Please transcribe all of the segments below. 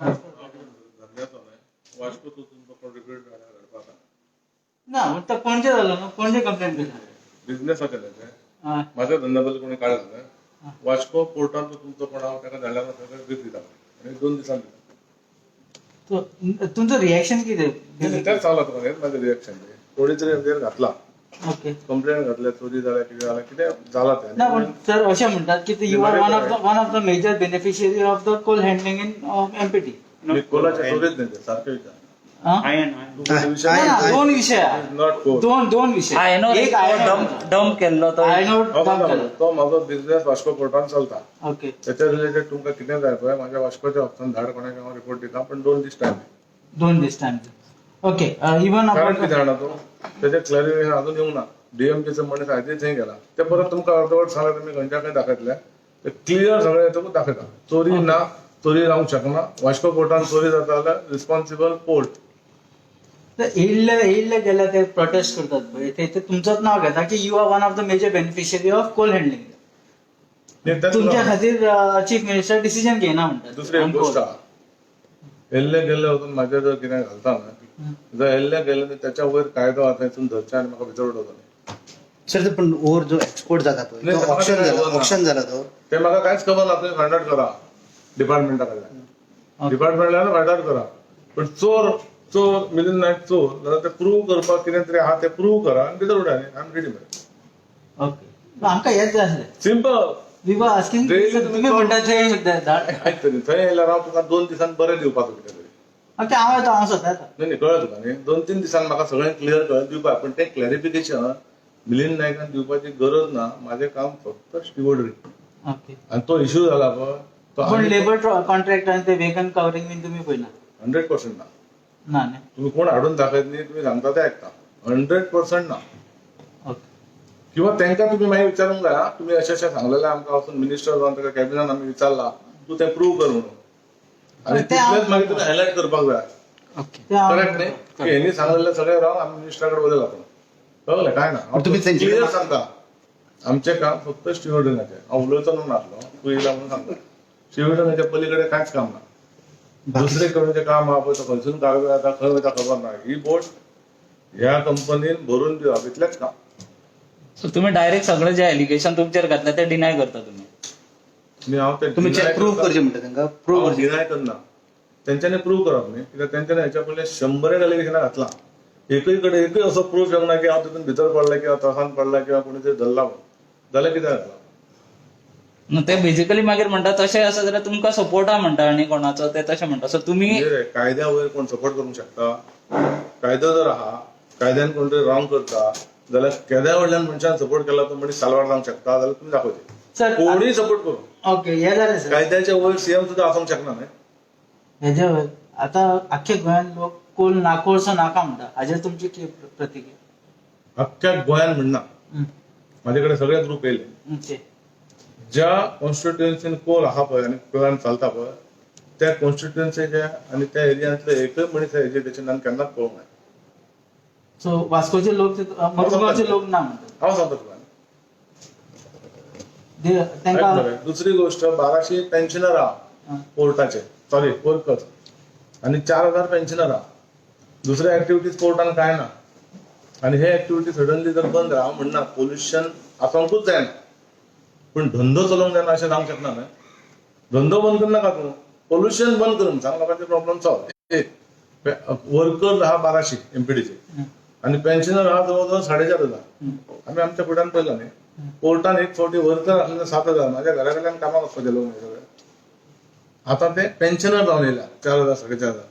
धंद्याचो न्हय, वास्को तूं तुमचो कोण रिपीट घडपाक ना, पूण तो पणजे जालो न्हू, पणजे कंप्लेन केला. बिझनेसाचें न्हय तें. हय. म्हाज्या धंद्या बद्दल कोणी काडत न्हय. वास्को पोर्टान तो तुमचो कोण हांव ताका धाडल्यार ताका ब्रीफ दिता आनी 2 दिसान दिता. तुमचो रिएक्शन कितें? तेंच सांगलां तुका, हेंच म्हाजें रिएक्शन. कोणी तरी आमचेर घातला. कंप्लेन घातल्या, चोरी जाल्या, कितें जालें, कितें जालां तें. ना, पण सर, अशें म्हणटात की you are one of the major beneficiary of the coal handling in MPT. मी कोलाच्या चोरीच न्हय तें, सारकें विचार. ना, दोन विशय आहा. Not Coal. दोन दोन विशय. आयनो एक डंप डंप केल्लो तो. आयनो डंप केलो. तो म्हाजो बिझनेस वास्को पोर्टान चलता. त्याच्या रिलेटेड तुमकां कितें जाय पळय, म्हाज्या वास्कोच्या ऑफिसान धाड कोणाक, हांव रिपोर्ट दिता, पण 2 दीस टायम. 2 दीस टायम, ओके. इवन कारण कितें जाणा तूं, तेजें क्लॅरिफिकेशन अजून येवंक ना. डीएमटीचो मनीस आयजूय थंय गेला. ते परत तुमकां अर्दवट सांगलें, तुमी खंयच्या खंय दाखयतले ते क्लियर सगळें येतकूच दाखयता. चोरी ना, चोरी जावंक शकना. वास्को पोर्टान चोरी जाता जाल्यार रिस्पॉन्सिबल पोर्ट. येयल्ले येयल्ले गेल्या ते प्रोटेस्ट करतात पळय, ते ते तुमचोच नाव घेता की you are one of the major beneficiary of coal handling, तुमच्या खातीर चीफ मिनिस्टर डिसिजन घेयना म्हणटात. दुसरी एक गोष्ट आहा, येल्ले गेल्ले वचून म्हाजेर जर कितें घालता न्हय, जर येल्ले गेले तर त्याच्या वयर कायदो आहा, थंयसून धरचें आनी म्हाका भितर उडोवचो न्ही. सर, ते पण ओर जो एक्सपोर्ट जाता पळय, नाही, तो ऑक्शन ताका जाला. खबर ना. ऑक्शन जाला तो. ते म्हाका कांयच खबर ना. तुमी फायंड आउट करा डिपार्टमेंटा कडल्यान, डिपार्टमेंटान फायंड आउट करा. पण चोर चोर, मिलिंद नायक चोर जाल्यार ते प्रूव करपाक कितें तरी आहा, ते प्रूव करा आनी भितर उडय. I am ready. Okay, आमकां हेच जाय आसलें. Simple. We were asking. Daily. तुम्ही म्हणटा ते धाड. आयक तरी, थंय येयल्यार हांव तुका 2 दिसान बरें दिवपाचो कितें तरी. ओके, हांव येता, हांव स्वता येता. न्ही न्ही, कळ्ळें तुका न्ही? 2-3 दिसान म्हाका सगळें क्लियर कळ्ळें दिवपाक, पण तें क्लॅरिफिकेशन मिलिंद नायकान दिवपाची गरज ना. म्हाजें काम फक्त स्टिवर्डरी. आनी तो इश्यू जाला पळय तो. पण लेबर कॉन्ट्रॅक्ट आनी ते वेगन कवरिंग बीन तुमी पळयना? 100% ना. ना न्ही? तुम्ही कोण हाडून दाखयत न्ही, तुम्ही सांगता ते ऐकता. 100% ना. किंवा तांकां तुमी मागीर विचारूंक जाय, आं, तुमी अशें अशें सांगलेलें आमकां, वचून मिनिस्टर जावन ताका कॅबिनान आमी विचारला, तूं तें प्रूव कर म्हणून. आनी ते हांव- तितलेंच मागीर तुमी हायलायट करपाक जाय. ते हांव- करेक्ट न्ही, की हेंनी सांगलेलें सगळें रॉंग, आमी मिनिस्टरा कडेन उलयला पूण कळ्ळें काय ना. पण तुम्ही त्यांचे- क्लियर सांगता, आमचें काम फक्त स्टिवर्डिंगाचें. हांव उलयतो म्हणून नासलो, तूं येयला म्हणून सांगता. स्टिवर्डिंगाच्या पलीकडे कांयच काम ना. दुसरे कडेन काम आहा पळय, तो खंयसून कार्गो येता, खंय वयता खबर ना. ही बोट ह्या कंपनीन भरून दिवप, इतलेंच काम. सो तुम्ही डायरेक्ट सगळे जे एलिगेशन तुमचेर घातले ते डिनाय करता तुम्ही? आनी हांव ते तुम्ही deny prove करता. करचे म्हणटा तांकां, प्रूव्ह हांव करचे. डिनाय करना. तेंच्यांनी प्रूव्ह करप न्ही, कित्याक तेंच्यांनी हेच्या पयलीं शंबर एक एलिगेशनां घातलां. एकूय कडेन एकूय असो प्रूफ येवंक ना की हांव तितून भितर पडला किंवा त्रासान पडला किंवा कोणी तरी धरला म्हणून. जाल्यार कित्याक घातला? न्हू, ते बेजिकली मागीर म्हणटा, तशें आसा जाल्यार तुमकां सपोर्ट आहा म्हणटा आनी कोणाचो, ते तशें म्हणटा. सो तुमी म्हणजे रे, कायद्या वयर कोण सपोर्ट करूंक शकता? कायदो जर आहा, कायद्यान कोण तरी रॉंग करता जाल्यार केद्या व्हडल्यान मनशान सपोर्ट केला, तो मनीस साल्वार जावंक शकता जाल्यार तुमी दाखोवचें. सर. कोणीय सपोर्ट करूं. ओके, हे जालें सर. कायद्याच्या वयर सीएम सुद्दां आसूंक शकना न्हय. हेजे वयर आतां आख्खे गोंयांत लोक कोल ना, कोळसो नाका म्हणटा, हाजेर तुमची कितें प्रतिक्रिया? अख्ख्या गोंयान म्हणना, म्हाजे कडेन सगळे ग्रुप येयले. ज्या कॉन्स्टिट्युएन्सीन कोल आहा पळय आनी कोलान चलता पळय, त्या कॉन्स्टिट्युएन्सीच्या आनी त्या एरियांतले एकय मनीस एजिटेशनान केन्नाच पळोवंक ना. सो वास्कोचे लोक, मडगांवचे लोक ना म्हणटात. हांव सांगता तुका. तांकां ऐक मरे, दुसरी गोष्ट, 1200 पेन्शनर आहा पोर्टाचे, सॉरी, वर्कर्स, आनी 4000 पेन्शनर आहा. दुसऱ्या ऍक्टिव्हिटीज पोर्टान काय ना आनी हे ऍक्टिव्हिटी सडनली जर बंद जाल्या, हांव म्हणना पोल्युशन आसोंकूच जायना, पूण धंदो चलोवंक जायना अशें जावंक शकना न्हय. धंदो बंद करनाका तूं, पोल्युशन बंद करून सांग, लोकांचे प्रॉब्लम सॉल्व. एक वर्कर आहा 1200 एमपीडीचे आनी पेन्शनर आहा जवळ जवळ 4500. आमी आमच्या फुड्यान पळयला न्ही, पोर्टान एक फावटी वर्कर आसलेले 7000, माझ्या घरा कडल्यान कामाक वचपाचे लोक हे सगळे. आता ते पेन्शनर जावन येयल्या 4000, 4500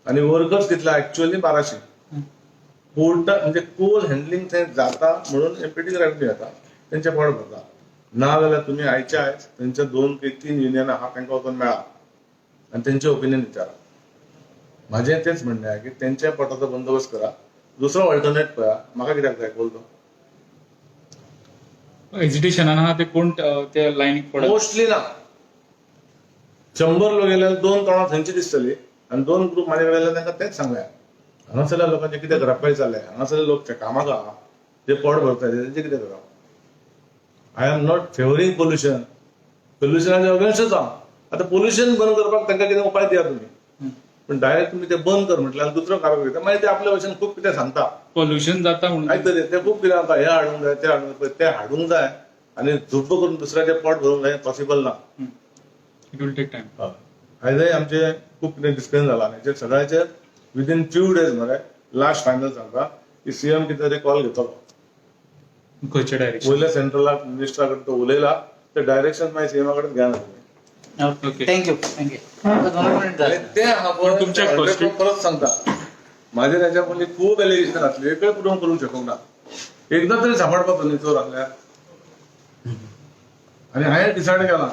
आनी वर्कर्स कितले ऍक्च्युअली? 1200. पोर्ट म्हणजे कोल हँडलिंग थंय जाता म्हणून एमपीटी रेवेन्यू येता, तेंचे पोट भरता. ना जाल्यार तुमी आयच्या आयज तेंच्या दोन ते तीन युनियन आहा, तांकां वचून मेळा आनी तेंचे ओपिनियन विचारा. म्हाजें तेच म्हणणें आहा की तेंच्या पोटाचो बंदोबस्त करा, दुसरो ऑल्टरनेट पळया. म्हाका कित्याक जाय कोल तो? एजिटेशनान आहा ते कोण ते लायनीक पडत? मोस्टली ना. 100 लोक गेल्यार दोन तोंडां थंयची दिसतली आनी दोन ग्रुप म्हाजे कडेन येयले, तांकां तेंच सांगलें, हांगासरल्या लोकांचे कितें करप जालें? हांगासरले लोक ते कामाक आहा, जे पोट भरता तेंचे कितें करप? I am not favouring pollution. पोल्युशनाच्या अगेन्स्टच हांव. आतां पोल्युशन बंद करपाक तांकां कितें उपाय दिया तुमी. पण डायरेक्ट तुम्ही ते बंद कर म्हटल्यार आनी दुसरो कारभार घेता, मागीर ते आपल्या भशेन खूब कितें सांगता. पोल्युशन जाता म्हणून. काय तरी ते खूब कितें सांगता, हे हाडूंक जाय, ते हाडूंक जाय, ते हाडूंक जाय आनी झुब्ब करून दुसऱ्याचें पोट भरूंक जाय, पॉसिबल ना. It will take time. हय. आयजय आमचे खूब कितें डिस्कशन जाला आनी हेचेर सगळ्याचेर विदीन फ्यू डेज मरे लास्ट फायनल सांगता की सीएम कितें तरी कॉल घेतलो. खंयच्या डायरेक्शन? वयल्या सेंट्रलाक मिनिस्टरा कडेन तो उलयला, ते डायरेक्शन मागीर सीएमा कडेन घेना तुमी. Okay. Thank you thank you. 2 minute आणि जाले. ते आहा पळय, पण तुमच्या ते कॉस्ट्यु- परत सांगता, माझ्या त्याच्या पयलीं खूब एलिगेशन घातली, एकय प्रूव करूंक शकूंक ना. एकदां तरी सांपडपाचो न्ही चोर आहल्यार. आनी हांवें डिसायड केलां,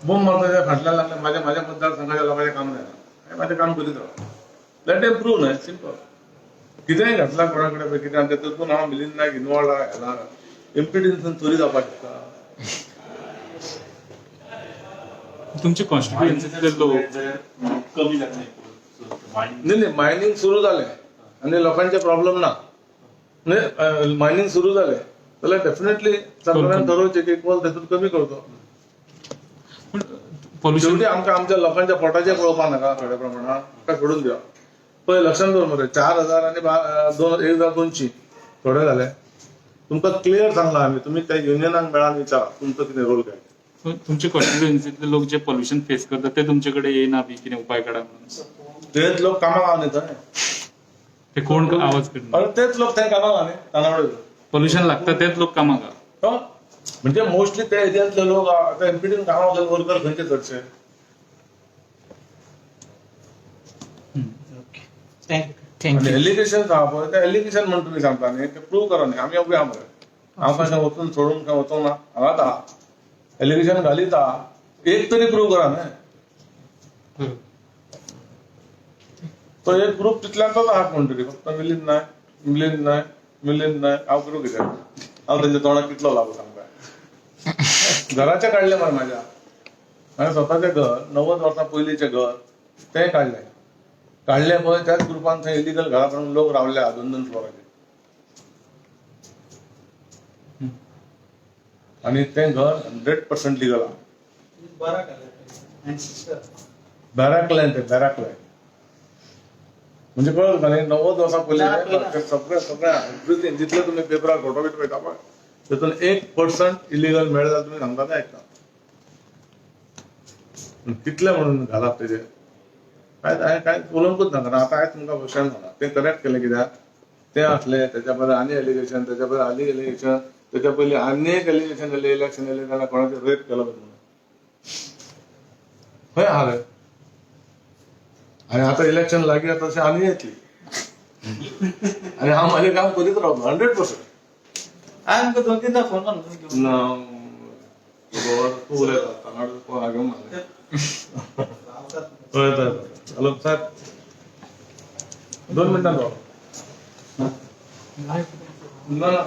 बोम मारता फाटल्यान लागले, माझ्या माझ्या मतदारसंघाच्या लोकांचें काम जायना, हांवें म्हाजें काम करीत रावला. लेट एम प्रूव न्हय, सिंपल. कितेंय घातलां कोणा कडेन पळय कितें, आनी तेतून हांव मिलिंद नायक इनवॉल्व आहा, हेला एमपीटीनसून चोरी जावपाक शकता. तुमचे कॉन्स्टिट्युएन्सीतले लोक कमी जातले. नाही नाही, मायनिंग सुरू जालें आनी लोकांचे प्रॉब्लेम ना. न्ही, मायनिंग सुरू जालें जाल्यार डेफिनेटली सरकारान ठरोवचें की कोल तेतून कमी करचो. पण पोल्युशन शेवटी आमकां आमच्या लोकांच्या पोटाचें पळोवपाक नाका थोड्या प्रमाणात, काय सोडून दिया. पळय लक्षात दवर मरे, 4000 आनी 1200 थोडे जाले. तुमकां क्लियर सांगला आमी, तुमी त्या युनियनाक मेळान विचारा तुमचो कितें रोल काय. तुमचे कॉन्स्टिट्युएन्सीतले लोक जे पोल्युशन फेस करतात ते तुमचे कडेन येयना बी कितें उपाय काडा म्हणून? तेच लोक कामाक आहा न्ही थंय. ते कोण आवाज करना? अरे तेच लोक थंय कामाक आहा न्ही तानावडे. पोल्युशन लागता तेच लोक कामाक आहा. हो, म्हणजे मोस्टली त्या एरियांतले लोक आतां एमपीटीन कामाक वचून वर्कर खंयचे चडशे. Thank you. Thank you. Allegation आहा पळय, ते एलिगेशन म्हणून तुमी सांगता न्ही, ते प्रूव करा न्ही. आमी उबे आहा मरे, हांव खंय वचून सोडून खंय वचोंक ना, हांगाच आहा. एलिगेशन घालीत आहा, एक तरी प्रूव करा न्ही. तो एक ग्रुप तितल्यांतच आहा कोण तरी, फक्त मिलिंद नायक, मिलिंद नायक, मिलिंद नायक. हांव करूं कितें, हांव तेंच्या तोंडाक कितलो लागू सांगता. घराचें काडलें मरे म्हाज्या, हांवें स्वताचें घर 90 वर्सां पयलींचें घर तें काडलें. काडलें पळय त्याच ग्रुपान थंय इलिगल घरा करून लोक रावले आहा 2-2 फ्लोराचेर, आनी तें घर 100% लिगल आहा. बॅराक लायन, ते बॅराक लायन म्हणजे कळलं तुका न्ही, 90 वर्सां पयलीं ते सगळें सगळें एवरीथींग जितले तुमी पेपरार फोटो बीट पळयता पळय तेतून 1% इलिगल मेळ्ळें जाल्यार तुमी सांगता तें आयकता. कितले म्हणून घालाप तेजेर काय हांवें कांय उलोवंकूच नाका. आतां हांवें तुमकां क्वेश्चन सांगला तें करेक्ट केलें कित्याक तें आसलें, तेच्या पयलीं आनी एलिगेशन, तेच्या पयलीं आनी एलिगेशन, तेच्या पयलीं आनी एक एलिगेशन येयलें, इलेक्शन येयलें जाल्यार कोणाचेर रेप केलो म्हणून खंय आहा रे. आनी आतां इलेक्शन लागीं येता तशें आनी येतली, आनी हांव म्हाजें काम करीत रावतलो 100%. हांवें तुमकां 2-3 फोन मारलो. ना तूं उलयता तांगडो फोन हागें मारलें. हय हय. हॅलो साहेब, 2 मिनटां राव. ना ना.